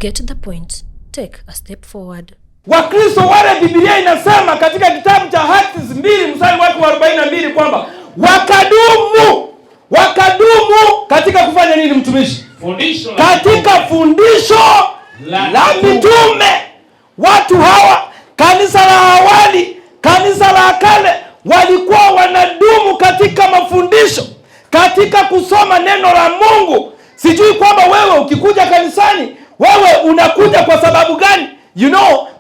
Get the point. Take a step forward. Wakristo wale, Biblia inasema katika kitabu cha Acts 2 mstari wake wa 42 kwamba wakadumu katika kufanya nini, mtumishi? Fundisho la Katika fundisho la mitume. Watu hawa, kanisa la awali, kanisa la kale, walikuwa wanadumu katika mafundisho, katika kusoma neno la Mungu. Sijui kwamba wewe ukikuja kanisani, wewe unakuja kwa sababu gani?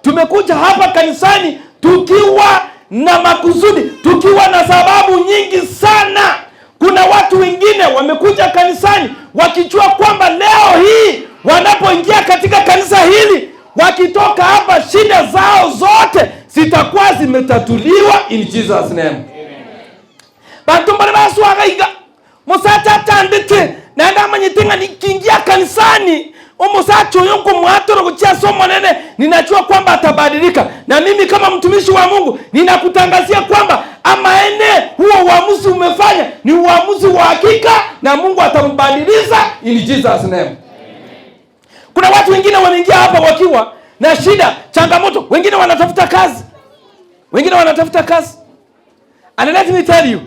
Tumekuja hapa kanisani tukiwa na makusudi, tukiwa na sababu nyingi sana. Kuna watu wengine wamekuja kanisani wakijua kwamba leo hii wanapoingia katika kanisa hili, wakitoka hapa shida zao zote zitakuwa zimetatuliwa in Jesus name. Bantu mbali baswagaiga musacha atandite naenda amanyite nikiingia kanisani omusacha uyu nkumwatoro kuchia somo nene, ninajua kwamba atabadilika. Na mimi kama mtumishi wa Mungu ninakutangazia kwamba amaene huo uamuzi umefanya ni uamuzi wa hakika, na Mungu atambadiliza in Jesus name. Kuna watu wengine wameingia hapa wakiwa na shida, changamoto, wengine wanatafuta kazi, wengine wanatafuta kazi. And let me tell you,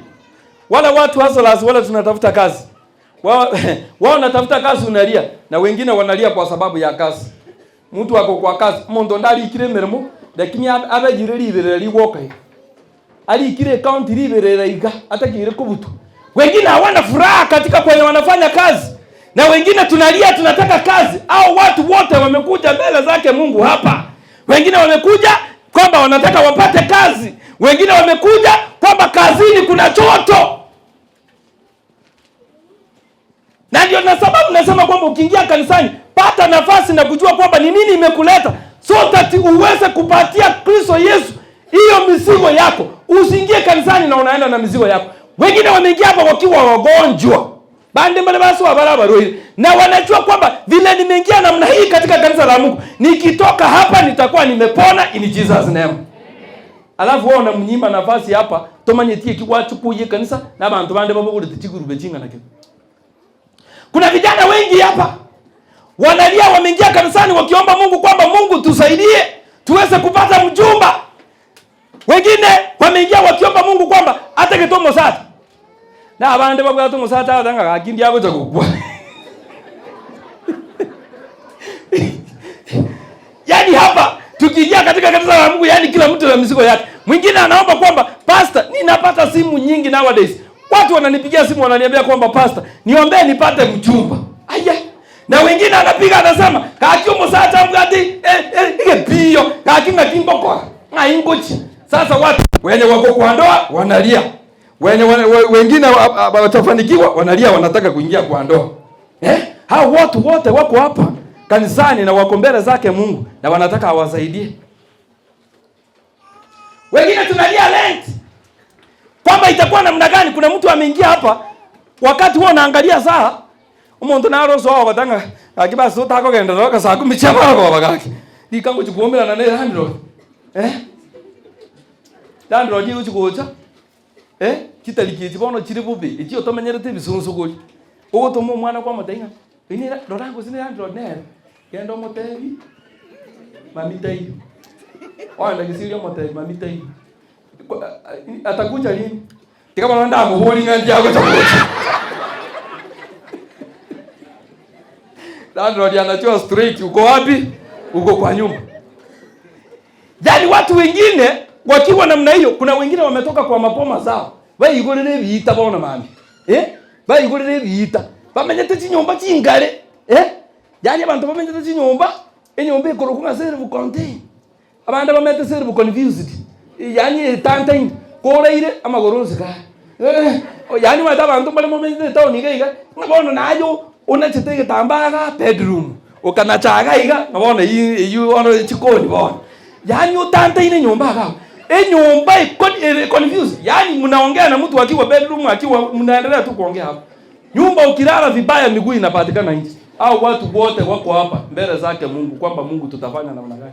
wala watu hustlers, wala tunatafuta kazi. Wao wanatafuta kazi unalia, na wengine wanalia kwa sababu ya kazi. Mtu ako kwa kazi, muntu ndalikire mirimo, lakini abejire libere liwoka. Alikire account libere iga, atakire kubutu. Wengine hawana furaha katika kwenye wanafanya kazi. Na wengine tunalia tunataka kazi. Au watu wote wamekuja mbele zake Mungu hapa. Wengine wamekuja kwamba wanataka wapate kazi. Wengine wamekuja kwamba kazini kuna choto. Na ndio na sababu nasema kwamba ukiingia kanisani pata nafasi na kujua kwamba ni nini imekuleta, so that uweze kupatia Kristo Yesu hiyo mizigo yako. Usiingie kanisani na unaenda na mizigo yako. Wengine wameingia hapa wakiwa wagonjwa, bande mbale basi wa barabara hili, na wanajua kwamba vile nimeingia namna hii katika kanisa la Mungu, nikitoka hapa nitakuwa nimepona in Jesus name. Alafu wao unamnyima nafasi hapa tomanyetie kiwachukuye kanisa na bantu bande babugure tichigurube chingana kile. Kuna vijana wengi hapa wanalia, wameingia kanisani wakiomba Mungu kwamba Mungu tusaidie tuweze kupata mjumba. Wengine wameingia wakiomba Mungu kwamba hata kitomo sasa. Na abande babwa musata atanga akindi yako chakukwa. Yaani hapa tukiingia katika kanisa la Mungu, yani kila mtu na mizigo yake. Mwingine anaomba kwamba pastor, ninapata simu nyingi nowadays. Watu wananipigia simu wananiambia kwamba pastor, niombee nipate mchumba. Aya. Na wengine anapiga anasema, kaki musata mgati ige pio, kaki ngakimboko. Ngaingochi. Sasa watu wenye wako kwa ndoa wanalia. Wenye wengine watafanikiwa wanalia, wanataka kuingia kwa ndoa. Hao watu wote wako hapa kanisani na wako mbele zake Mungu na wanataka awasaidie. Wengine tunalia rent kwamba itakuwa namna gani. Kuna mtu ameingia hapa wakati huo anaangalia saa, umuntu naroso wao batanga akibasi utakogenda roka saa 10 cha baba bagaki likango chikuomera na landlord. Landlord yigo chikucha kitariki chibono chiri bubi ichi otomenyerete bisunsu ogotoma omwana kwa motenga ini rorango sine landlord nere genda omotebi mamita hiyo oenda gisiria omotebi mamita hiyo atakuja lini tikabona ndamuhuri ng'anji yako chakucha. Landlord anajua straight uko wapi, uko kwa nyumba. Yaani watu wengine wakiwa namna hiyo, kuna wengine wametoka kwa mapoma zao baigorere biita bona mami baigorere biita bamenyete chinyomba chingare yaani abantu bamenyete chinyomba enyomba ikorokunga self contained, abande bamete self confused, yaani tantain koreire amagoro nsika yaani wata abantu bali momenyete town iga iga ngabona nayo unachete gitambaa bedroom ukanachaga iga ngabona iyo ono chikoni bona, yaani utantaine nyumba akao enyumba confused. Yaani mnaongea na mtu akiwa bedroom, akiwa mnaendelea tu kuongea hapo. Nyumba ukilala vibaya miguu inapatikana nje. Au watu wote wako hapa mbele zake Mungu kwamba Mungu tutafanya namna gani.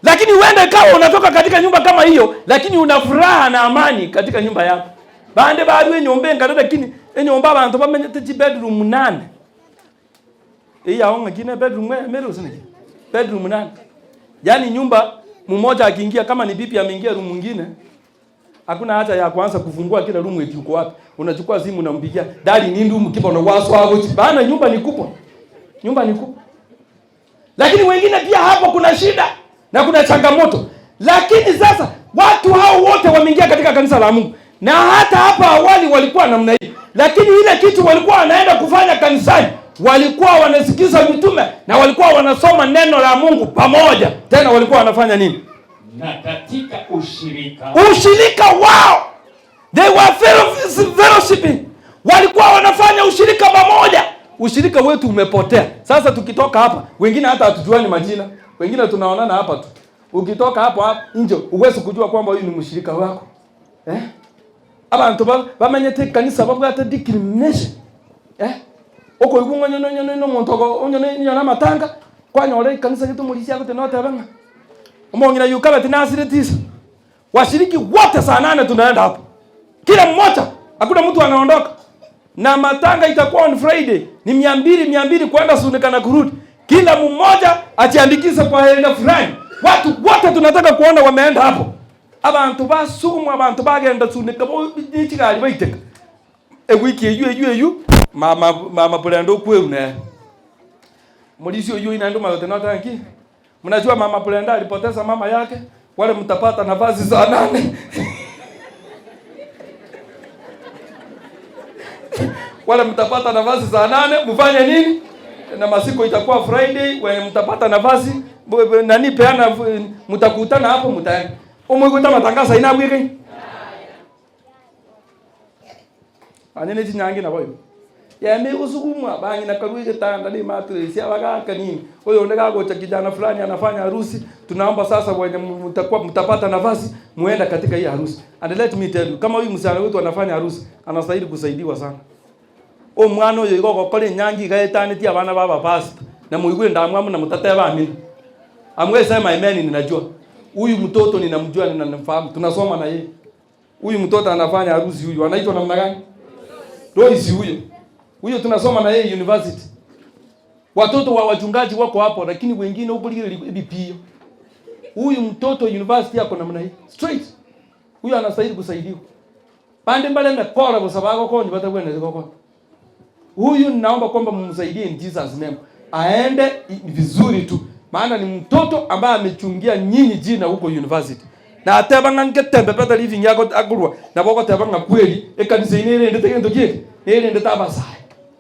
Lakini uende kama unatoka katika nyumba kama hiyo, lakini una furaha na amani katika nyumba yako. Bande barwe nyumba ngara, lakini enyumba abantu bamenyete chi bedroom 8. Hii aonga kine bedroom mero usine. Bedroom nani? Yaani nyumba mmoja akiingia, kama ni bibi ameingia room mwingine, hakuna haja ya kuanza kufungua kila room eti uko wapi. Unachukua simu unampigia, "Dali ni ndu mkipa na waso hapo." Bana, nyumba ni kubwa. Nyumba ni kubwa. Lakini wengine pia hapo kuna shida na kuna changamoto. Lakini sasa watu hao wote wameingia katika kanisa la Mungu. Na hata hapa awali walikuwa namna hii. Lakini ile kitu walikuwa wanaenda kufanya kanisani, walikuwa wanasikiza mitume na walikuwa wanasoma neno la Mungu pamoja. Tena walikuwa wanafanya nini? Na katika ushirika, ushirika wao, they were fellowshipping. Walikuwa wanafanya ushirika pamoja. Ushirika wetu umepotea. Sasa tukitoka hapa, wengine hata hatujuani majina, wengine tunaonana hapa tu. Ukitoka hapo hapo nje uwezi kujua kwamba huyu ni mshirika wako. Eh? Abantu bamenyete kanisa babwate discrimination. Eh? Oko igunga nyono nyono no muntu onyono nyono matanga kwanyore kanisa gitu mulisia gute no tebanga. Omongina yukabe tinasire tisa. Washiriki wote saa 8 tunaenda hapo. Kila mmoja, hakuna mtu anaondoka. Na matanga itakuwa on Friday, ni 200 200 kwenda Sunika na kurudi. Kila mmoja ajiandikishe kwa hela fulani. Watu wote tunataka kuona wameenda hapo. Abantu basumwa, abantu bagenda Sunika bo nichigali baiteka. Ewiki eyu eyu eyu mama mama Brenda kweru ne. Mulisi oyu ina ndo malote nota nki. Mnajua mama Brenda alipoteza mama yake, wale mtapata nafasi saa 8. Wale mtapata nafasi saa 8, mfanye nini? Na masiko itakuwa Friday, wenye mtapata nafasi nani peana, mtakutana hapo mtaenda. Umwikuta matangazo ina bwire. Anene chinyangi na boyo. Yame usukumwa bangi na karuige tanda ni matresi abagaka nini. Huyo ndeka gocha kijana fulani anafanya harusi, tunaomba sasa wenye mtakuwa mtapata nafasi muenda katika hii harusi. And let me tell you, kama huyu msichana wetu anafanya harusi, anastahili kusaidiwa sana. O mwana oyo igo gokora enyangi gaetaneti abana baba pastor na muigwe ndamwamu na mutateba amina. Amwe sema amen, ninajua. Huyu mtoto ninamjua, ninamfahamu, tunasoma na yeye. Huyu mtoto anafanya harusi huyu, anaitwa namna gani? Royce huyo. Huyo tunasoma na yeye university. Watoto wa wachungaji wako hapo, lakini wengine huko ile bipio. Huyu mtoto university yako namna hii. Straight. Huyu anastahili kusaidiwa. Pande mbale na kora kwa sababu kwa nibata kwenda ziko. Huyu ninaomba kwamba mumsaidie in Jesus name. Aende vizuri tu. Maana ni mtoto ambaye amechungia nyinyi jina huko university. Na ateba ngangetembe peta living yako akulwa. Na boko teba ngakweli ekanisa inere ndete kendo kiye. Nere ndete abasai.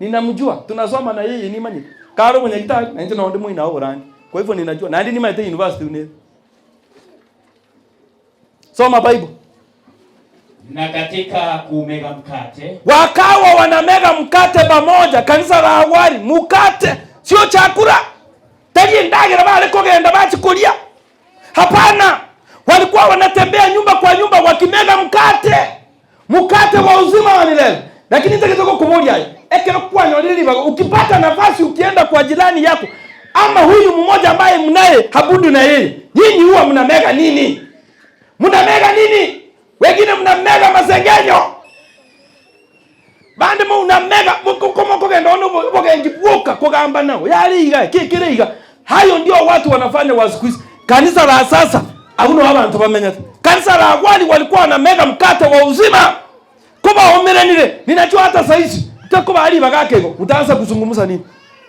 Ninamjua, tunasoma na yeye ni manyi. Karo mwenye kitari na nje naonde mwina orani. Kwa hivyo ninajua na ndi ni university une. Soma Bible. Na katika kumega mkate, wakawa wanamega mkate pamoja. Kanisa la awali, mkate sio chakula. Tagi ndagira bale kogenda bachikulia. Hapana. Walikuwa wanatembea nyumba kwa nyumba wakimega mkate. Mkate wa uzima wa milele. Lakini nitakitaka kumoja ekero kwa nyolili, ukipata nafasi ukienda kwa jirani yako ama huyu mmoja ambaye mnaye habudu na yeye, nyinyi huwa mnamega nini? Mnamega nini? Wengine mnamega masengenyo. Bande mu unamega mukoko kenda ono bogengibuka kugamba nao. Yali iga kikire iga. Hayo ndio watu wanafanya wa siku hizi. Kanisa la sasa hakuna abantu bamenya. Kanisa la awali walikuwa wanamega mkate wa uzima. Kuba omerenire ninajua hata saizi takuba ali bagakego utaanza kuzungumza nini?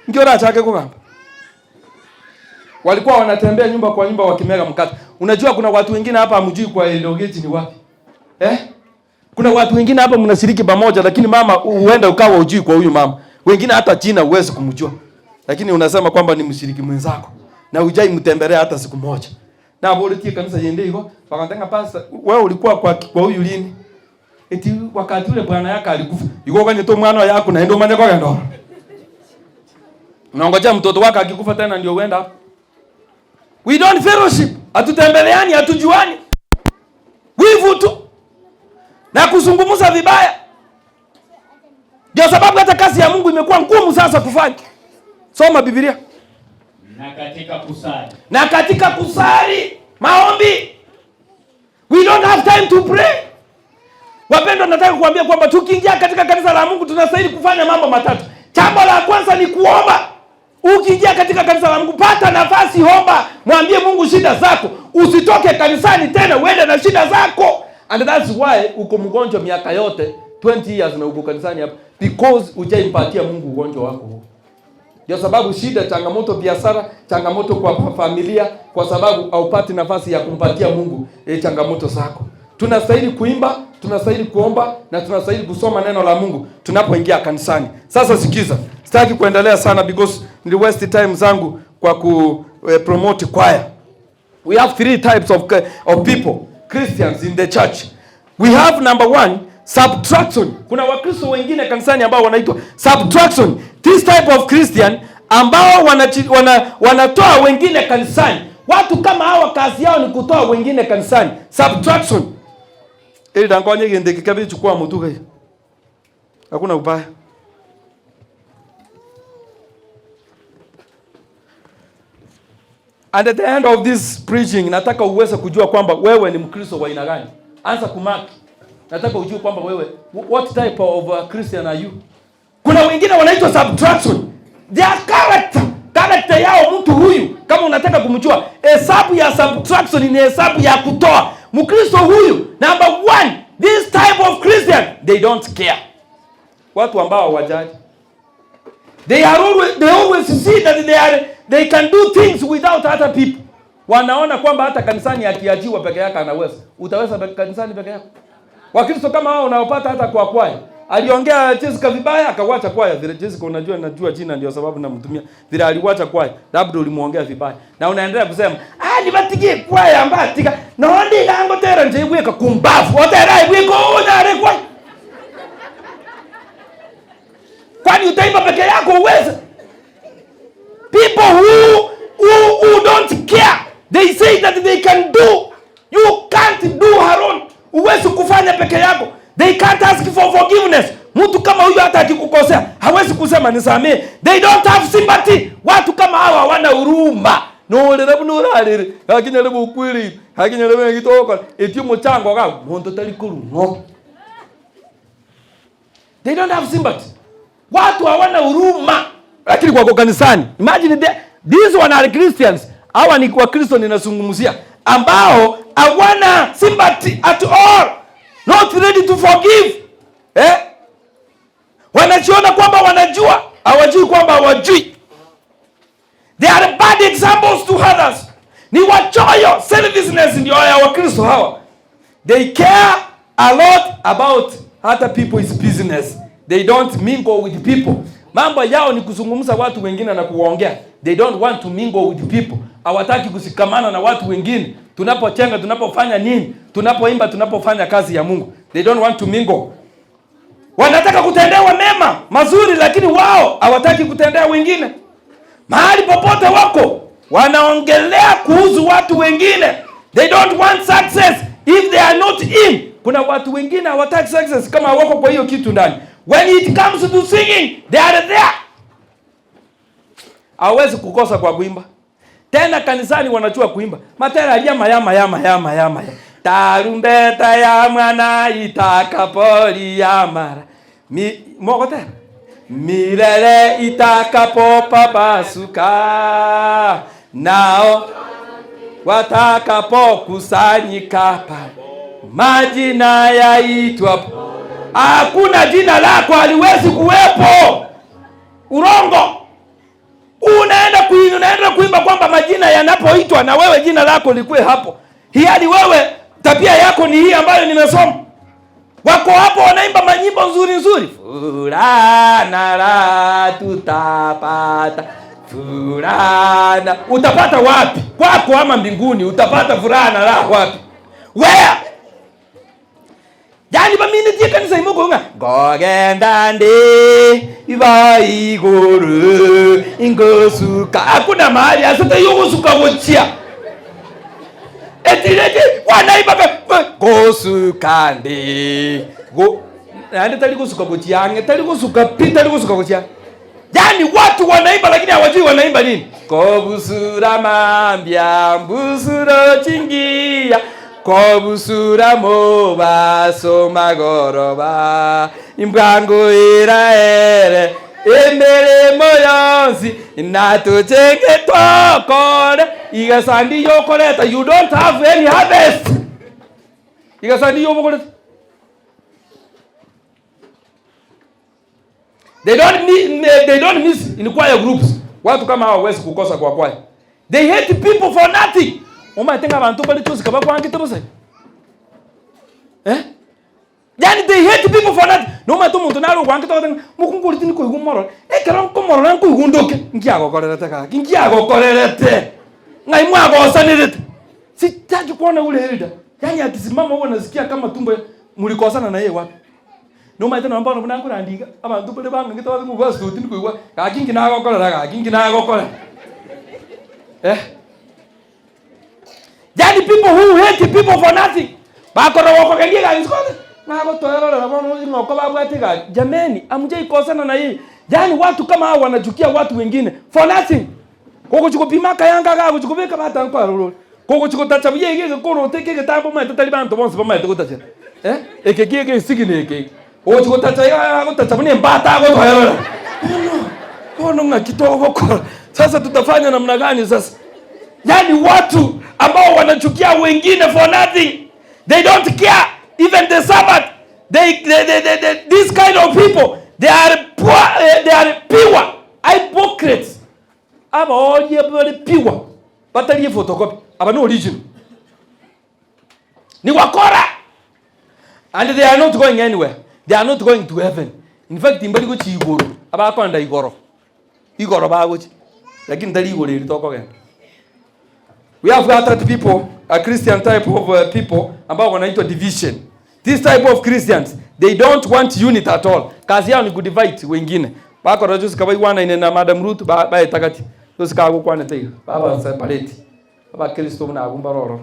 Ndio racha kugamba. Walikuwa wanatembea nyumba kwa nyumba wakimega mkate. Unajua kuna watu wengine hapa hamjui kwa Eldoret ni wapi. Eh? Kuna watu wengine hapa mnashiriki pamoja, lakini mama huenda ukawa hujui kwa huyu mama. Wengine hata jina huwezi kumjua. Lakini unasema kwamba ni mshiriki mwenzako na hujai mtembelea hata siku moja. Na bora kanisa yende hivyo, wakatenga pastor, wewe ulikuwa kwa huyu lini? Eti wakati ule bwana yake alikufa. Yuko kwenye to mwana yako na ndio manya kwa ndo. Unaongojea mtoto wako akikufa tena ndio uenda hapo. We don't fellowship. Hatutembeleani, hatujuani. Wivu tu. Na kuzungumza vibaya. Ndio sababu hata kazi ya Mungu imekuwa ngumu sasa kufanya. Soma Biblia. Na katika kusali. Na katika kusali, maombi. We don't have time to pray. Wapendwa, nataka kuambia kwamba tukiingia katika kanisa la Mungu tunastahili kufanya mambo matatu. Jambo la kwanza ni kuomba. Ukiingia katika kanisa la Mungu, pata nafasi, omba, mwambie Mungu shida zako. Usitoke kanisani tena uende na shida zako. And that's why uko mgonjwa miaka yote 20 years na uko kanisani hapa, because hujaimpatia Mungu ugonjwa wako huo. Ndio sababu shida, changamoto biashara, changamoto kwa familia, kwa sababu haupati nafasi ya kumpatia Mungu changamoto zako. Tunastahili kuimba, tunastahili kuomba na tunastahili kusoma neno la Mungu tunapoingia kanisani. Sasa sikiza, sitaki kuendelea sana because ni waste time zangu kwa ku promote choir. We have three types of people, Christians in the church. We have number one, subtraction. Kuna Wakristo wengine kanisani ambao wanaitwa subtraction. This type of Christian ambao wanatoa wengine kanisani. Watu kama hawa kazi yao ni kutoa wengine kanisani. Subtraction. Ili dangonye gende kikabi chukua mtu kai. Hakuna ubaya. And at the end of this preaching, nataka uweze kujua kwamba wewe ni Mkristo wa aina gani. Anza kumark. Nataka ujue kwamba wewe, what type of Christian are you? Kuna wengine wanaitwa subtraction. Their character yao mtu huyu, kama unataka kumjua, hesabu ya subtraction ni hesabu ya kutoa. Mkristo huyu, number one, this type of Christian, they don't care. Watu ambao hawajali. They always see that they can do things without other people. Wanaona kwamba hata kanisani akiajiwa peke yake anaweza. Utaweza kanisani peke yako? Wakristo kama hao unaopata hata kwa kwaya. Aliongea Jessica vibaya akawacha kwaya. Vile Jessica unajua najua jina ndio sababu namtumia. Vile aliwacha kwaya, labda ulimuongea vibaya. Na unaendelea kusema, "Ah, nibatikie kwaya ambatika. No ndi lango tera nje ibweka kumbafu. Otera ibweka unare kwaya." Kwani utaimba peke yako uweze? People who don't care, they say that they can do. You can't do alone. Uwezi kufanya peke yako. They can't ask for forgiveness. Mtu kama huyu hata akikukosea hawezi kusema nisamee. They don't have sympathy. Watu kama hawa hawana huruma. No lere hakinyere bukwiri, hakinyere gitoka, eti muchango ga muntu tali kurungo. They don't have sympathy. Watu hawana huruma. Lakini kwa kanisani, imagine these one are Christians. Hawa ni kwa Kristo ninazungumzia, ambao hawana sympathy at all. Not ready to forgive. Wanajiona kwamba wanajua, hawajui kwamba hawajui. They are bad examples to others. Ni wachoyo, selfishness ndio ya Wakristo hawa. They care a lot about other people's business. They don't mingle with people. Mambo yao ni kuzungumza watu wengine na kuongea. They don't want to mingle with people. Hawataki kushikamana na watu wengine. Tunapochenga, tunapofanya nini, tunapoimba, tunapofanya kazi ya Mungu. They don't want to mingle. Wanataka kutendewa mema, mazuri, lakini wao hawataki kutendea wengine. Mahali popote wako, wanaongelea kuhusu watu wengine. They don't want success if they are not in. Kuna watu wengine hawataki success kama wako kwa hiyo kitu ndani. When it comes to singing, they are there. Hawezi kukosa kwa kuimba. Tena kanisani wanajua kuimba. Matera yama yama yama yama yama. Tarumbeta ya mwana itakapoli ya mara. Mi mokotera. Milele itakapopapasuka, nao watakapokusanyika pale, majina yaitwa. Hakuna jina lako haliwezi kuwepo. Urongo. Unaenda kuimba kwamba majina yanapoitwa na wewe jina lako likuwe hapo. Hiali wewe tabia yako ni hii ambayo nimesoma. Wako hapo wanaimba manyimbo nzuri nzuri. Furaha la tutapata. Furaha. Utapata wapi? Kwako ama mbinguni utapata furaha na raha wapi? Where? Yani bamini tie kanisa imoko nga gogenda ndi iba iguru ingosuka. Hakuna mahali asete yogosuka gochia. Etireke wanaimba gosuka ndi go nandi tali gosuka gochia nge tali gosuka pi tali gosuka gochia. Yani watu wanaimba lakini hawajui wanaimba nini. Kobusura mambya mbusuro chingia kobusura mobaso magoroba imbwangu iraere Emirimo yonsi na tuchenge twakore igasandi yokoreta. You don't have any harvest. Igasandi yobokoreta. They don't miss in choir groups. Watu kama hawa hawawezi kukosa kwa choir. They hate people for nothing. Umatenga abantu bali tusika bakwangite bose. Eh? Yani they hate people for nothing. No matter muntu nalo kwangite batenga mukunguri tini kuigumoro. Ekero nkomorora nkuigundoke. Ngiagokorerete ka. Ngiagokorerete. Ngai mwagosanirete. Sitaki kuona ule elder. Yani akisimama huwa nasikia kama tumbo mlikosana na yeye wapi? No matter namba no mnangu abantu bale banga ngita bathi ngubwa suti ndikuigwa gakingi nagokorera gakingi nagokora. Eh? Yani people who hate people for nothing. Bakora wakokengia gani sikone? Nagotoerera bono ngoko babwate gani. Jameni, amjai kosana na yeye. Yani watu kama hao wanachukia watu wengine for nothing. Koko chikopima kayanga gago chikobeka batanko aroro. Koko chikotacha biyege koro teke getambo maete tali bantu bonse bamaete gotacha. Eh? Eke keke sigine eke. Sasa tutafanya namna gani sasa? Yani watu ambao wanachukia wengine for nothing. They don't care even the Sabbath. They this kind of people, they are poor, they are pure hypocrites. Aba olie bali pure. Batali photocopy. Aba no original. Ni wakora. And they are not going anywhere. They are not going to heaven. In fact, imbali gochi igoro. Abakonda igoro. Igoro bagochi. Lakini ndali igoro eri tokogenda. We have gathered people, a Christian type of people ambao wanaitwa division. This type of Christians, they don't want unity at all. Kazi yao ni kudivide wengine. Bako rajusi kabai wana ine na Madam Ruth ba etakati. Tosika gukwana teiga. Baba separate. Baba Kristo mna agumba roro.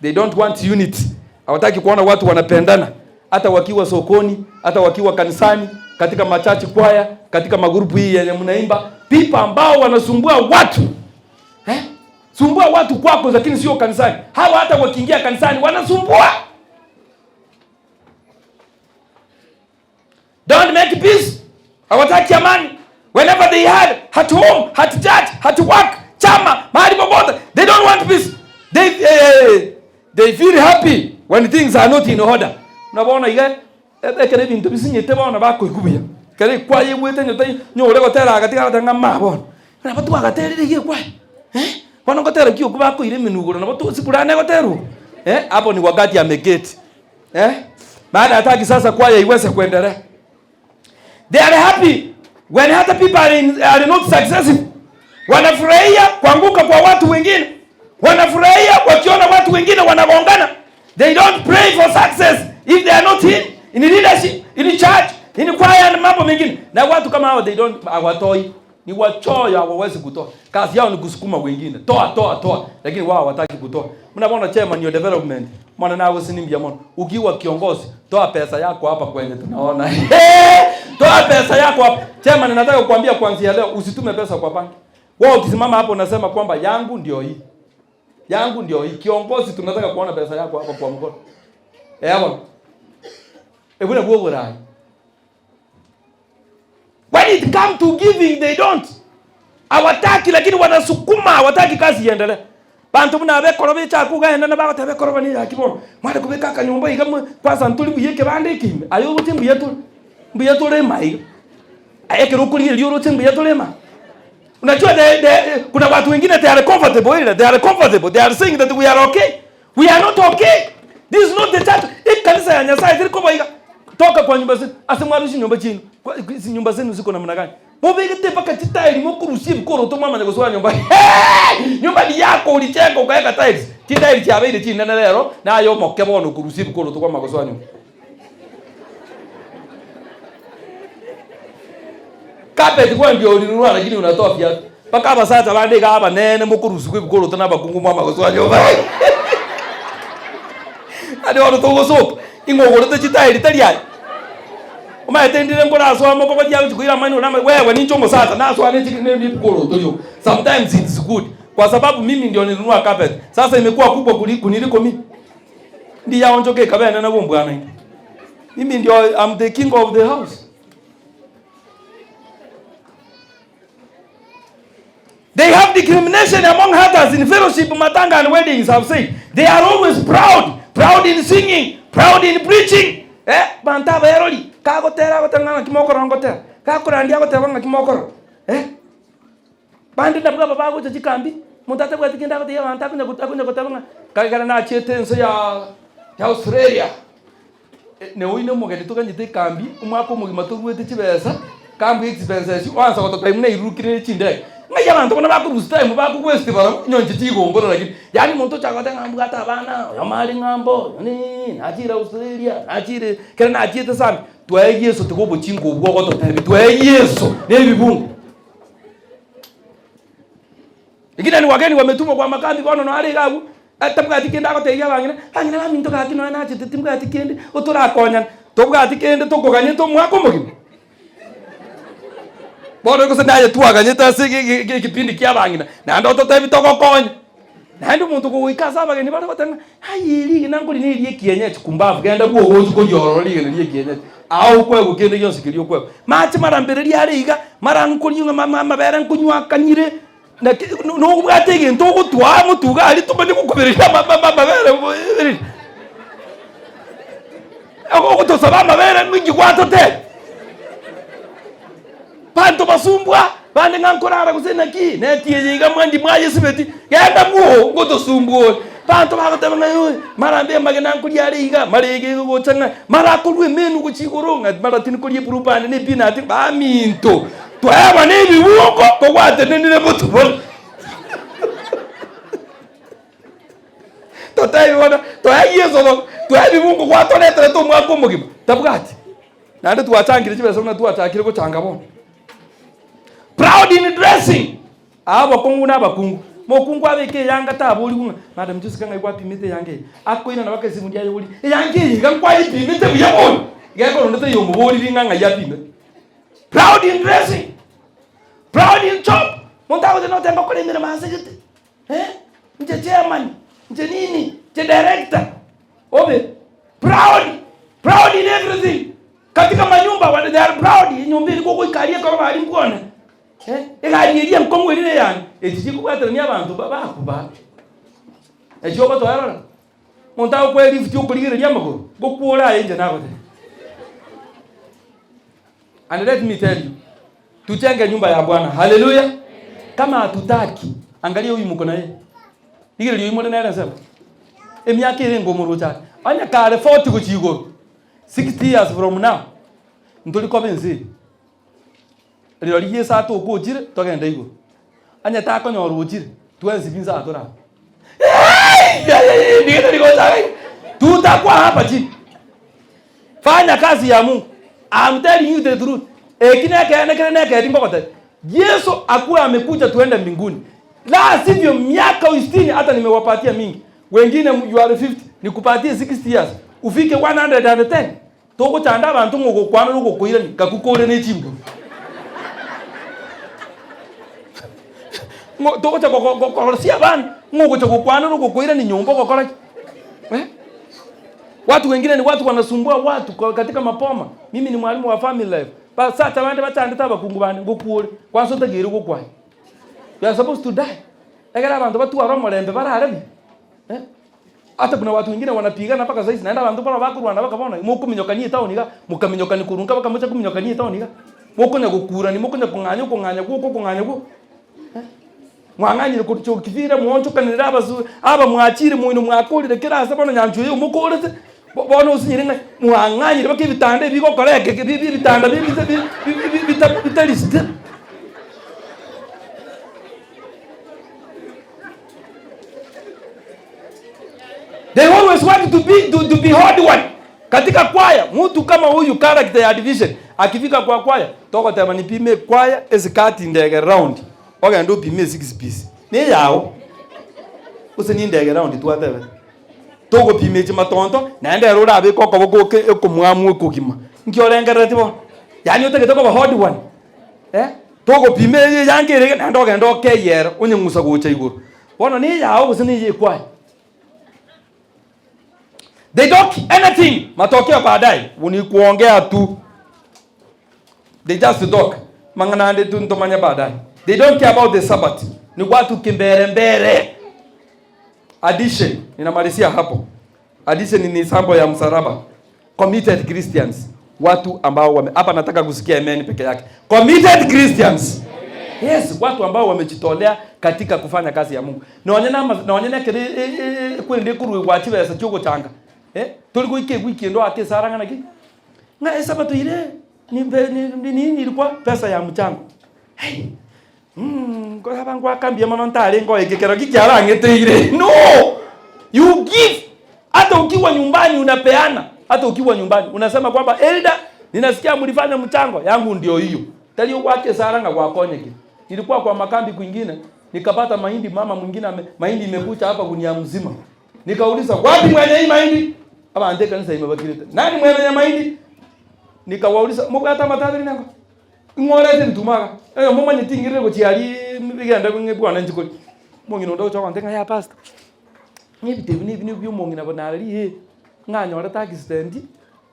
They don't want unity. Hawataki kuona watu wanapendana. Hata wakiwa sokoni, hata wakiwa kanisani, katika machachi kwaya, katika magrupu hii yenye mnaimba, people ambao wanasumbua watu. Eh? Sumbua watu kwako lakini sio kanisani. Hawa hata wakiingia kanisani wanasumbua. Don't make peace. Hawataki amani. Whenever they had at home, at church, at work, chama, mahali popote, they don't want peace. They feel happy when things are not in order. Unaona ile ekere bintu bisinyete bona bakoigubuya. Kere kwaye gwete nyote nyore gotera katika batanga mabona. Na batu agaterire ye kwaye. Eh? Bona gotera kio kubakoire minuguro na batu sikurane goteru. Eh? Hapo ni wakati ameketi. Eh? Baada hataki sasa kwaya iweze kuendelea. They are happy when other people are not successful. Wanafurahia kuanguka kwa watu wengine. Wanafurahia wakiona watu wengine wanagongana. They don't pray for success if they are not in leadership, in church, in choir na mambo mengine. Na watu kama hao they don't hawatoi. Ni wachoyo, hawawezi kutoa. Kazi yao ni kusukuma wengine. Toa, toa, toa. Lakini wao hawataki kutoa. Mnaona chairman your development. Mwana nawe si nimbia mwana. Ukiwa kiongozi, toa pesa yako hapa kwenye tunaona. Toa pesa yako hapa. Chairman, nataka kukuambia kuanzia leo usitume pesa kwa banki. Wewe ukisimama hapo unasema kwamba yangu ndio hii. Yangu ndio hii. Kiongozi tunataka kuona pesa yako hapa kwa mkono. Eh hapo. Ebuna bwo. When it come to giving they don't. Hawataki lakini wanasukuma, hawataki kazi iendelee. Bantu mna bekoro becha kugenda na bagata bekoro bani yakibono. Mwana kubeka kanyumba iga kwanza ntuli buyeke bande kime. Ayo buti mbuye tole mai. Ayeke rukuri eliyo rote mbuye tole ma. Unajua kuna watu wengine they are comfortable ile, they are comfortable. They are saying that we are okay. We are not okay. This is not the church. Hii kanisa ya Nyasaye zilikuwa baiga. Toka kwa nyumba zenu. Asimwarushi nyumba chini. Kwa nyumba zenu ziko namna gani? Mobigete paka titaili mokurusi mkoro to mama nyagosoa nyumba. Hey! Nyumba ni yako ulijenga ukaweka tiles. Titaili cha bei chini na lero na yo moke bono kurusi mkoro to mama gosoa nyumba. Carpet kwa ndio ulinunua lakini unatoa viatu. Paka hapa sasa bandika hapa nene mokurusi kwa mkoro to na bakungu mama gosoa nyumba. Ade wano to gosoka. Ingogorete chitaili tali ai. Umaetendire ngora aswa moko kwa jialu chikuira mani unama wewe ni chongo sasa na aswa ne chikine mkoro to. Sometimes it's good kwa sababu mimi ndio nilinunua carpet. Sasa imekuwa kubwa kuliko niliko mimi. Ndi yaonjoke kabena na bombwana. Mimi ndio I'm the king of the house. They have discrimination among others in fellowship, matanga and weddings, I've said. They are always proud. Proud in singing, proud in preaching. Banta bayaroli, kagotera gotanga kimokoro ngotera. Kakurandia gotera ngakimokoro. Bandi ndabwa baba gocha chikambi. Muntu atabwati kenda gote abantu akunya akunya gotaba kagara na chete nso ya Australia. Ne oine omogeni toganyete ekambi omwaka omogima toruete chibesa kambi expenses wansa gotoka imune irukire chindege ng'ai abanto bono bakorusa time bakogwesti bara nyonche chigongoro lakini yani muntu ochagote ng'a mbwate abana oyo mari ng'ambo ni nachire Australia nachire kere nachiete sambi twae Yesu tiga obochingo obwo ogototebi twae Yesu na ebibungo. Lakini ni wageni wametumwa kwa makambi bono nare iga abwo tabwati kende agotebia abang'ina abang'ina baminto gaki nonya nachete timbwati kende otorakonyana tobwati kende tokoganyete omwaka omogima. Bono gose naye twaganyete ase ekipindi kia abang'ina naende ototebi togokonya naende omonto kogoika ase abageni bare goteba ng'a aye rigena nkori na eria ekienyeji kumbafu genda bwogochi koriorora rigena ria ekienyeji ao okwegwa kende gionsi keria okwegwa mache mara mbere riare iga mara nkori ng'a amabere nkonywa akanyire nobwate egento ogotwaa motuga aria tomanye gokobereria amabere ogotosaba amabere mingi gwatote banto basumbwa bande ng'a nkorara gose naki netieye iga mwandi mwayesibeti genda mwo ngotosumbwa banto bagoteba ng'a oye mara mbe amagena nkoria are iga mara ege gocha ng'a mara akorwa emenu gochia igoro ng'a mara tinikoria eblue band na epeanut baminto tweba na ebibungo kogwatenenire motubori totebi bono twae Yeso twae ebibungo gwatoreterete omwaka omogima tabwati naende twachangire chibesa buna twachakire gochanga bono. Proud in dressing. Abakungu na abakungu. Mokungu abeke eyanga tabori ng'a madam Jessica ng'ai gwapimete eyanga eye. Akoirana baka esimu riaye ori. Eyanga eye iga nkwayepimete buya bono. Iga ekoro ndete yomobori ring'a ng'ai yapimete. Proud in dressing. Proud in job. Muntu agote notemba kore emiremo ase gete. Nche chairman, nche nini, nche director. Obe proud, proud in everything. Katika manyumba wale they are proud. Nyumba iri gogoikaria ekero bari mbwone. Egari eria nkong'u erire yani. Echi chikobwaterania abanto bakuba. Echi ogotoerora. Muntu agokoa elift okorigereria amagoro, gokwora aye inche nagote. And let me tell you, tujenge nyumba ya Bwana. Hallelujah. Kama hatutaki, angalia huyu mko na yeye. Rigereria huyu more nere nsemo. Emiaka ere ngomorocha. Anya kare 40 gochia igoro. 60 years from now. Ntori koba ense. Riro riria ase atokochire, togende igoro. Anya takonyora ochire, twensi binsa atora. Tutakuwa hapa chini. Fanya kazi ya Mungu. I'm telling you the truth. Ekine kene kene kene ngokote. Yesu akuwa amekuja tuende mbinguni. La sivyo miaka 60 hata nimewapatia mingi. Wengine you are 50, nikupatie 60 years. Ufike 110. Togochanda abantu ngogokwana ngokoira kakukore ne chimbo. Togocha kokorosia abantu ngogocha gokwana ngokoira ni nyumba gokora. Watu wengine ni watu wanasumbua watu katika mapoma. Mimi ni mwalimu wa family life. Basacha bande bachandete abakungu bande ngokuore. Kwanza otagere gokwai. You are supposed to die. Ekero abantu batwara omorembe bararebe. Hata kuna watu wengine wanapigana mpaka sasa naenda abantu bara bakurwana bakabona mokuminyokania town iga mukaminyokani kurunga bakamucha kuminyokania town iga mokonya gokura ni mokonya kong'anya kong'anya goko kong'anya go. Mwang'anyire kuchokithire mwonchokanire abasu aba mwachire moino mwakorire kera ase bono nyanchu eyo mokorete bono osinyire ng'a mwang'anyire baka ebitanda ebigokora eke ebitanda bitarisite. They always want to be hard one. Katika kwaya, mtu kama huyu character ya division, akifika kwa kwaya, toko tema nipime kwaya esikati ndege round. Ogenda upime 6 piece. Ni yao. Use ni ndege round twatebe. Togopime chimatonto, naende ero orabe kokoboko ekomwamu ekogima. Nki orengerereti bono? Yaani otagete koba hard one. Togopime yangere naende ogenda okeyera onyeng'usa gocha igoro. Bono ni yao gose ni yekwaya. They don't anything. Matokeo baadaye ni kuongea tu. They just talk. Mangana ande tu ntomanya baadaye. They don't care about the Sabbath. Ni watu kimbere mbere. Addition, ninamalizia hapo. Addition ni sambo ya msalaba. Committed Christians, watu ambao wame, hapa nataka kusikia amen peke yake. Committed Christians. Yes, watu ambao wamejitolea katika kufanya kazi ya Mungu. Naonyena kiri kwende kurwe gwa chibesa chiogochanga. Tuli kuike wiki ndo ate saranga naki. Nga esabato ile ni ni ni ilikuwa pesa ya mchango. Hey. Kwa sababu akambia mano ntare ngo ikikero kikiarang'eteire. No! You give. Hata ukiwa nyumbani unapeana. Hata ukiwa nyumbani unasema kwamba elder, ninasikia mlifanya mchango yangu ndio hiyo. Talio kwake saranga kwa konyeke. Nilikuwa kwa makambi kwingine, nikapata mahindi, mama mwingine mahindi imekucha hapa gunia mzima. Nikauliza, wapi mwenye hii mahindi? Aba ande kanisa imebakirite. Nani mwenye mahindi? Nikawauliza, mubwata matadri nango. Ngorete ntumaga. Eyo mumanye tingirire gochiari bigenda bwana njikori. Mongino ndo choko ntenga ya pastor. Ngibite ni ni byo mongina bonarari he. Nganyora ta accident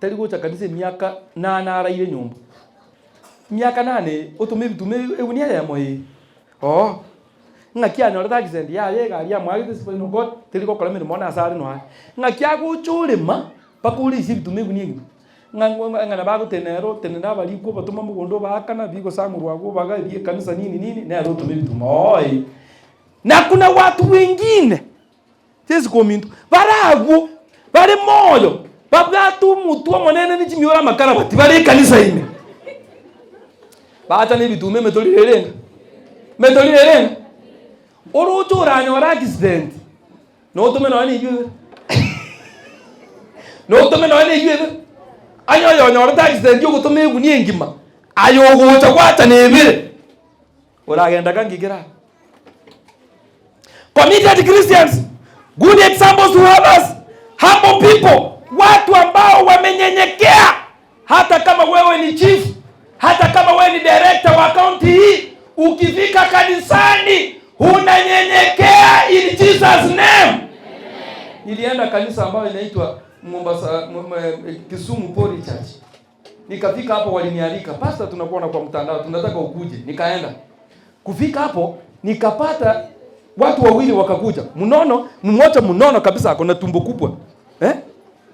tari gocha kanisa miaka nana araire nyumba. Miaka nane utume bitume egunia ya moyi. Oh. Ng'aki anyora ta accident ya ye gari ya mwagite spinal cord tari gokora mirimo na asare no. Ng'aki agochorema pakuri isi bitume egunia ngima. Ng'ana bagotenero tenera bari ko batuma mugondo bakana bigo sangurwa go baga bie kanisa nini nini na utume bituma. Oi. Na kuna watu wengine sisi komintu barago bari moyo babwatu mutu omonene ni chimiora makara bati bari kanisa ime bacha ni bitume metolirere orucho uranyora accident no tume no ni yue no tume no ni yue anyo yonyora accident yogutume egunia engima ayo gocha gwacha nebire uragenda kangigira. Committed Christians, good examples to others, humble people, watu ambao wamenyenyekea. Hata kama wewe ni chief, hata kama wewe ni director wa county hii, ukifika kanisani unanyenyekea in Jesus name. Nilienda kanisa ambayo inaitwa Mombasa, Kisumu Pori Church. Nikafika hapo walinialika, pastor tunakuona kwa mtandao, tunataka ukuje. Nikaenda. Kufika hapo nikapata watu wawili wakakuja. Mnono, mmoja mnono kabisa ako na tumbo kubwa.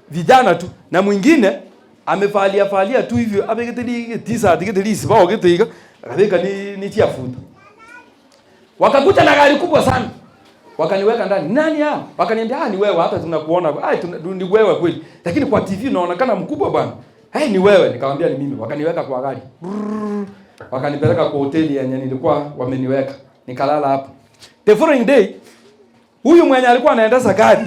Vijana tu na mwingine amevalia valia tu hivyo abeketeli t-shirt geteli sibao getiga akabeka ni chiafuta. Wakakuja na gari kubwa sana. Wakaniweka ndani. Nani hao? Wakaniambia, ni wewe hata tunakuona. Ni wewe kweli. Lakini kwa TV unaonekana mkubwa bwana. Hey, ni wewe. Nikamwambia ni mimi. Wakaniweka kwa gari. Brrr. Wakanipeleka kwa hoteli yenye nilikuwa wameniweka. Nikalala hapo. The following day, huyu mwenye alikuwa anaendesha gari,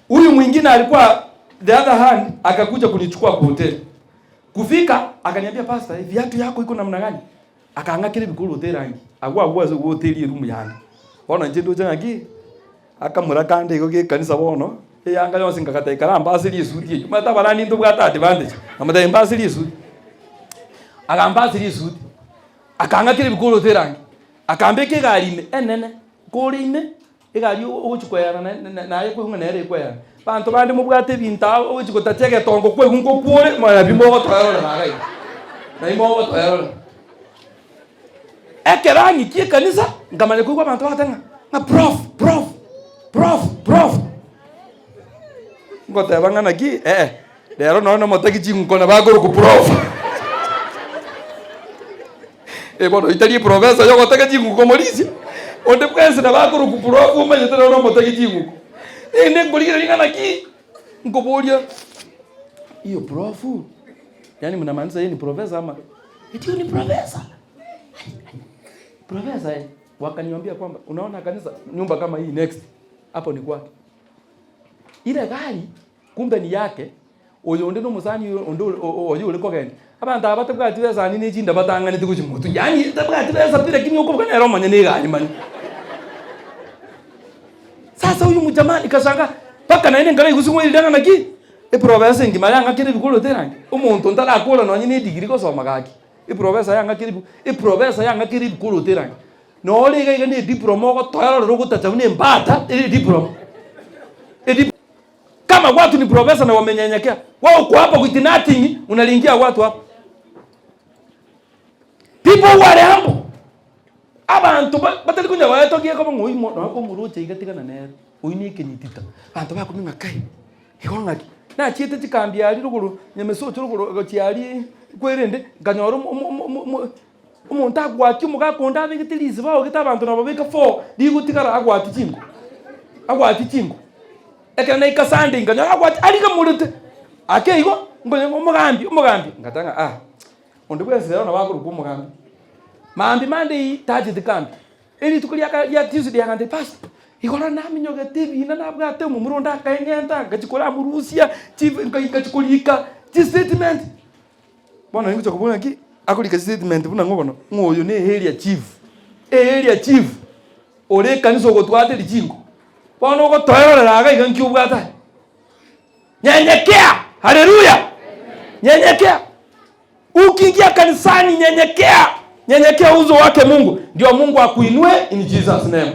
huyu mwingine alikuwa the other hand akakuja kunichukua kwa hoteli. Kufika akaniambia, pastor, viatu yako iko namna gani? Akaanga kile bikuru hoteli rangi. Agwa agwa zo hoteli room yani. Bona nje ndo jangi akamura kande iko ge kanisa bono. Eyanga yonse ngakata ikaramba asiri isuti. Mata barani ndo bwata advantage. Amata imbasiri isuti. Akamba asiri isuti. Akanga kile bikuru hoteli rangi. Akambeke gari ime enene kuri ime igari ogochikwera naye kwihunga nere ikwera bantu bandi mubwate ebinto ogochikotacha egetongo kwehunga okwore mara bimogotoerora nagai na imogotoerora ekero ang'ikie ekanisa nkamanya koigwa abanto bagoteba ng'a prof prof prof prof ngoteba ng'a naki rero nonya nomotegi ching'uko nabo prof. Bono itari professor yogotega ching'uko morisia onde bwensi nabo akoroku prof omanyete noro omotegi ching'uko ende nkorigera ring'ana ki nkoboria hiyo prof, yani mnamaanisha yeye ni professor ama eti ni professor? Professor Wakaniambia kwamba unaona kanisa nyumba kama hii next hapo ni kwake. Ile gari kumbe ni yake. Oyo onde no musani onde oyo uri kogenda. Abantu aba tabwati besa ni nechinda batang'anete gochia motu. Yani tabwati besa pi lakini okobokana ero omanye ne egari mani. Sasa huyu mjamaa nikashangaa paka naende ngara igusi ng'oirire naki eprofesa engima yang'akire ebikoro terangi. Omonto ntarakora nonye ne edegree gosoma gaki. Eprofesa yang'akire eprofesa yang'akire ebikoro terangi. Nore iga iga ne diploma ogotoera roro ogotacha buna embata ere diploma. Kama watu ni profesa na wamenyenyekea, wao uko hapa with nothing, unalingia watu hapa. People who are humble. Abanto batari konya togie koba ng'oi no komuroche iga tigana nere. Oyu ne ekenyitita. Abanto bakumia ng'a kai. Igo ng'aki. Nachiete chikambi aria rogoro nyamesocho rogoro gochia aria kwerende nkanyora omonto agwatia omogaka onde abegete risiba aogete abanto nababeka four rigotigara agwatia chinko. Agwatia chinko. Ekero naika Sunday nkanyora agwatia arigamorete. Ake igo nkonya omogambi omogambi ngateba ng'a ah onde bwensi rero nabo akorokwa omogambi. Maambia Monday tacheti kambi. Erituko ria ria Tuesday agantebia pastor, igoro naminyogete ebina nabwate omomura onde akaeng'enta ngachia koramorusia ngachia korika chistatement. Bono ningocha kobua ng'aki, akorika chistatement buna ng'o bono, ng'a oyo ne area chief, area chief ore ekanisa ogotwateria chinko. Bono ogotoerorera iga iga nki obwate aye? Nyenyekea! Haleluya! Nyenyekea! Ukiingia kanisani nyenyekea, nyenyekea uso wake Mungu, ndio Mungu akuinue in Jesus name.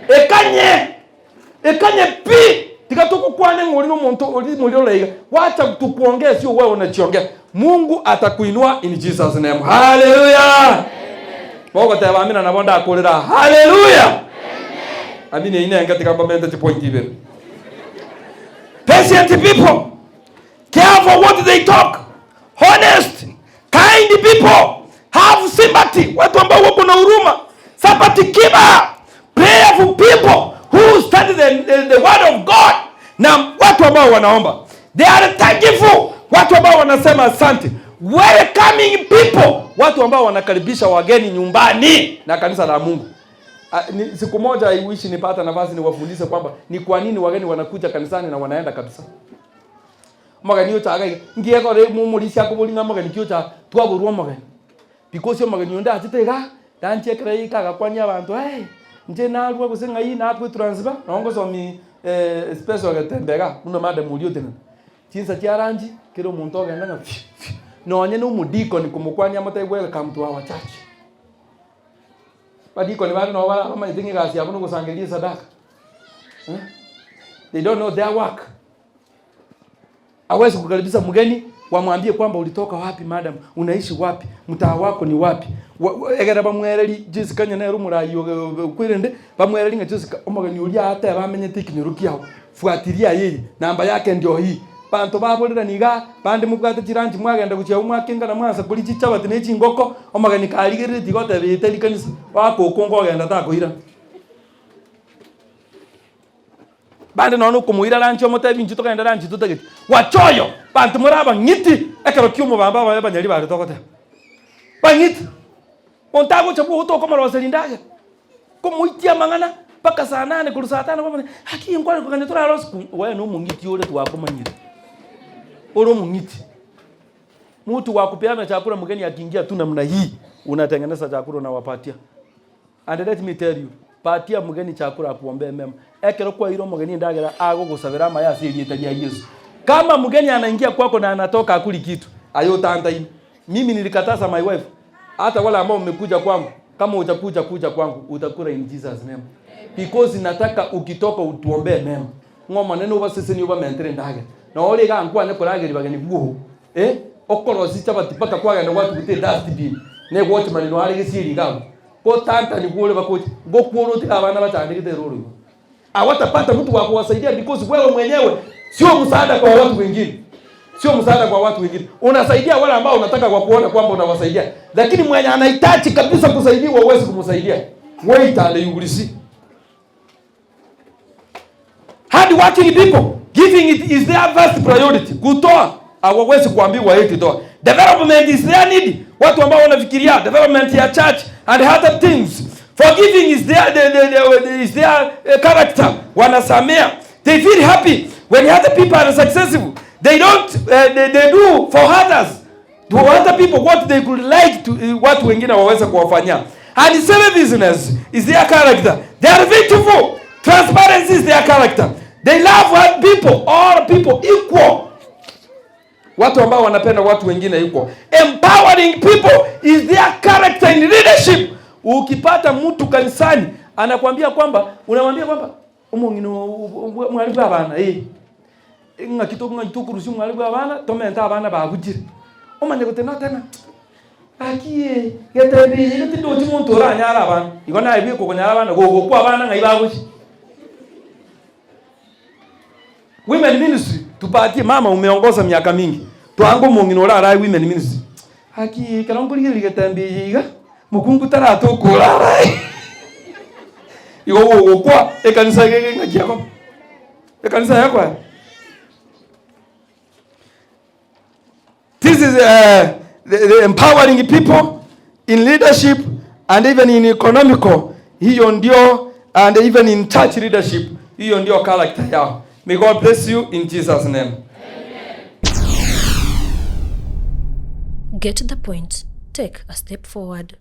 Ekanye ekanye pi tiga tukukwane ng'ori nomonto ori muri oraiga wacha tukuongee, sio wewe unachiongea. Mungu atakuinua in Jesus name. Haleluya! Bogoteba amina nabo ndakurira haleluya. Amina inenge tiga mbamente chipoint ibere. Patient people care for what they talk, honest, kind people, have sympathy, watu ambao wako na huruma, sympathy giver, prayerful people who study the word of God, na watu ambao wanaomba. They are thankful, watu ambao wanasema asante. Welcoming people, watu ambao wanakaribisha wageni nyumbani na kanisa la Mungu. Siku moja I wish nipata nafasi niwafundishe kwamba ni kwa nini wageni wanakuja kanisani na wanaenda kabisa. Omogeni ochaga iga ngiekore momorisia akobori ng'a omogeni ki ocha twaborwa omogeni because omogeni onde achete iga ranche ekero aika agakwania abanto hey, inche narwa gose ng'ai nakwe transfer nabo ngosomi special getembe iga buna madam oria otenena. Chinsa chia lunch kera omonto ogenda ng'a fiu fiu nonye na omodikoni komokwania amotebi welcome to our church. Badikoni bande nabo bara bamanyete ng'a egasi yabo nogosangereria esadaka eh, they don't know their work. Hawezi kukaribisha mgeni wamwambie kwamba ulitoka wapi madam, unaishi wapi, mtaa wako ni wapi. Egere bamwereri Jessica nyene ere omorai kwerende bamwereri ng'a Jessica omogeni oria ateba amenyete ekenyoro kiao fuatilia yeye namba yake ndio hii. Banto baborerani iga bande mobwate chilunch mwagenda gochia abwo mwakengana mwansa koria chichabati na echingoko omogeni karigereretie goteba eye tari kanisa wakokonga ogenda takoirana. Bande nonya nokomoira lunch omotebi inchuo togende lunch totageti wacha oyo banto more abang'iti ekero kia omobamba abaye abanyari bare togoteba bang'iti monto agocha bwogo tokomoroseria ndagera komoitia amang'ana mpaka saa nane korwa saa tano kwamanya gaki nkware kogenda torare ase we na omong'iti ore twakomanyire ore omong'iti. Mtu wa kupeana chakula mgeni akiingia tu namna hii unatengeneza chakula unawapatia. And let me tell you, patia mgeni chakula akuombee mema. Ekero kwaire omogeni endagera agogosabera amaya ase erieta ria Yesu. Kama mgeni anaingia kwako na anatoka akuli kitu, ayo utantaini. Mimi nilikataza my wife, hata wale ambao mmekuja kwangu, kama utakuja kuja kwangu, utakula in Jesus name. Because nataka ukitoka utuombee mema. Ng'oma nene obaseseni obamentere ndagera. Na ore iga nkwane korageri bageni bwogo. Eh? Okorosi chabati mpaka kwagenda gwatugute dustbin. Ne watchman no are gesieri iga. Kotantani kuore bakocha. Ngokuora otiga abana bachandegete eroro igo. Hawatapata mtu wa kuwasaidia because wewe mwenyewe sio msaada kwa watu wengine. Sio msaada kwa watu wengine. Unasaidia wale ambao unataka kwa kuona kwamba unawasaidia. Lakini mwenye anahitaji kabisa kusaidiwa huwezi kumsaidia. Wait and you will see. Hard working people, giving it is their first priority. Kutoa hawawezi kuambiwa eti toa. Development is their need. Watu ambao wanafikiria development ya church and other things. Forgiving is their character. Wanasamea. They feel happy when other people are successful. They don't they do for others. To other people what they could like to watu wengine waweze kuwafanyia. And selflessness is their character. They are faithful. Transparency is their character. They love other people, all people equal. Watu ambao wanapenda watu wengine equal. Empowering people is their character in leadership. Ukipata mtu kanisani anakuambia kwamba, unamwambia kwamba omong'ina mwali bwa abana ng'aki ng'aki tokorusia omwali bwa abana tomente abana babugire. Omanye gotena tena. Gaki getembe eye iga tindochi monto oranyare abana. Igo naye bweka okonyara abana, gogokwa abana ng'ai bagochia. Women ministry tupatie mama umeongoza miaka mingi. Twange omong'ina orarae women ministry. Gaki ekero nkorigereria getembe eye iga, mokungu taratoka orarae. Igo gogokwa ekanisa iga ege ng'aki ekoba? Ekanisa yakoera. This is the empowering people in leadership and even in economical. Hiyo ndio and even in church leadership. Hiyo ndio character yao. May God bless you in Jesus name. Get the point. Take a step forward.